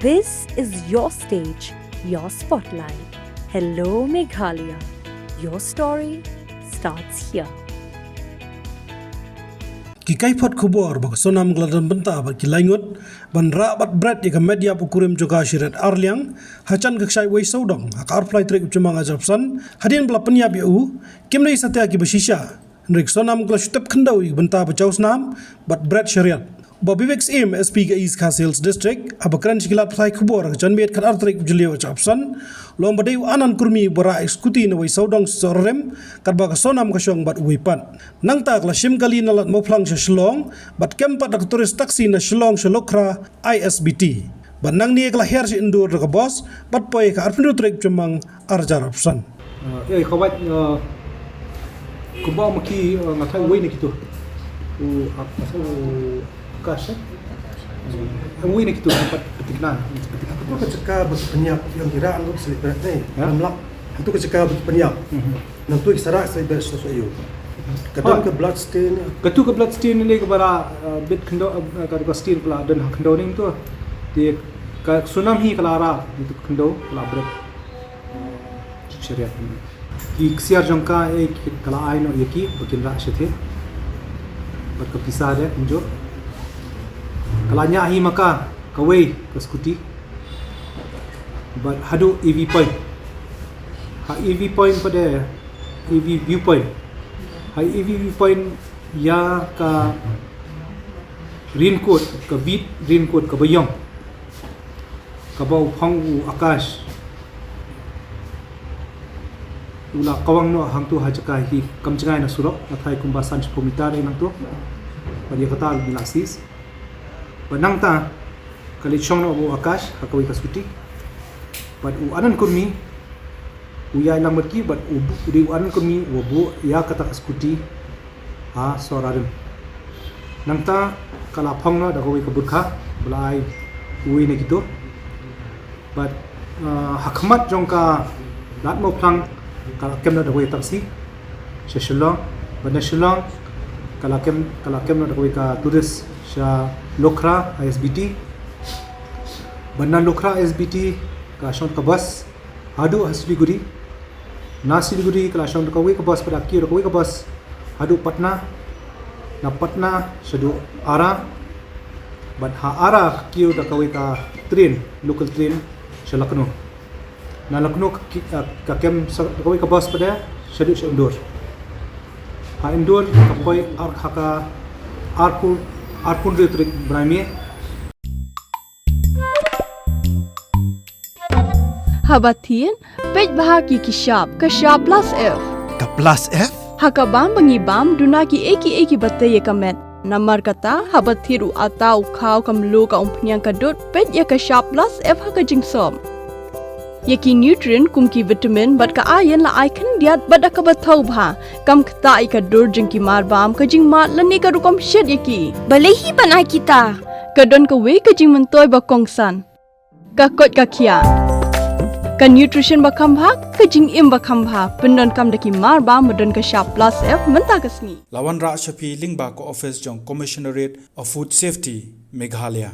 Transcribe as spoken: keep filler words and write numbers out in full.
This is your stage, your spotlight. Hello Meghalaya. Your story starts here. Ki kaiphod khubor ba ka Sonam ka la don bynta bad ki laingut ban rah bad bret ïa ka met ïap u kurim jong ka Shariat Arliang ha jan ka kshaid wei sawdong ha ka arphew lai tarik u Jymmang arhajar arphew san hadien ba la pynïap ïa u kim dei satia kiba shisha. Hynrei ka Sonam ka la shu tep khyndew ïa ka bynta ba jaw snam bad bret Shariat. U Bah Vivek Syiem, S P ka East Khasi Hills District, haba kren sha ki lad pathai khubor ha ka janmiet khatar tarik u Jylliew arhajar arphew san, u la ong ba dei u Anand Kurmi uba rah ïa ka skuti na wei sawdong sha Sohra Rim, katba ka Sonam ka shong bad uwei pat. Nangta ka la shim kali na Lad Mawphlang sha Shillong bad kem pat da ka tourist taxi na Shillong sha Lukhra I S B T. Bad nangne ka la hiar sha Indore da ka bos bad poi ha ka arphew hynriew tarik Jymmang arhajar arphew san. Eh, eh, kawat, eh, kumba ma ki, eh, nga thait uwei na kito. U, ah, u Akash, eh? Uwei na kito, pat patikna. Hato ka jaka ba ki pynïap, ïa ngi rah ngut celebrate ne? Ha? Lam lap. Hato ka jaka ba ki pynïap. Mhm. Nangtu ki sa rah celebrate sa sa ïoh. Ka don ka blood stain. Katu ka blood stain ne ka ba la, eh, bit khyndew, eh, ka, ka stain ka la don ha khyndew ne tu. Te ka Sonam hi ka la rah, itu khyndew, ka la bret. Shariat. Ki ksiar jong ka, eh, ki, ka la ai noh ïa ki ba kin rah shathie. Bad ka pisa de kumjuh. Ka la ñiah hi ma ka kawei ka skuti. Bad haduh A V point. Ha A V point pat de, A V viewpoint. Ha A V viewpoint ïa ka raincoat, ka bit raincoat kaba ïong. Kaba u phong u Akash. U la kawang noh hangtu ha jaka hi kam jngai na surok, nga thait kumba san shiphew meter eh nangtu. Bad ïa kata u la sis. Bad nangta ka leit shong noh u Akash ha kawei ka skuti. Bad u Anand Kurmi u ïaid lang bad ki bad u bu-, u dei u Anand Kurmi u buh ïa kata ka skuti ha Sohra Rim. Nangta ka la phong noh da kawei ka bud kha ba la ai uwei na kito. Bad, uh, ha khmat jong ka Lad Mawphlang ka la kem noh da kawei ka taxi sha Shillong. Bad na Shillong ka la kem, ka la kem noh da kawei ka tourist sha Lukhra I S B T. Bad na Lukhra I S B T ka shong ka bus haduh ha Siliguri. Na Siliguri ka la shong da kawei ka bus pat, da kiew da kawei ka bus haduh Patna. Na Patna shaduh Ara. Bad ha Ara ka kiew da kawei ka train, local train sha Lucknow. Na Lucknow ka ki-, ka, ka kem sa da kawei ka bus pat de shaduh sha Indore. Ha Indore ka poi ar-, ha ka arphew, arphew hynriew tarik bnai May. Haba thied, peit bha ïa ki shap, ka shap plus F. Ka plus F? Ha ka bam ba ngi bam, duna kiei kiei kiba tei ïa ka met. Namar kata, haba thied u atta, u khaw, ka mluh, ka umphniang, ka dud, peit ïa ka shap plus F ha ka jingsop. Ïa ki nutrient kum ki vitamin bad ka iron la ai khyndiat bad da kaba thaw bha. Kam ktah ïa ka dur jong ki marbam, ka jingmad lane ka rukom shet ïa ki. Balei hi ban ai kita? Ka don kawei ka jingmyntoi ba kongsan. Ka koit ka khiah. Ka nutrition ba kham bha, ka jingim ba kham bha. Pyndonkam da ki marbam ba don ka shap plus F mynta ka sngi. La wanrah sha phi lyngba ka office jong Commissionerate of Food Safety, Meghalaya.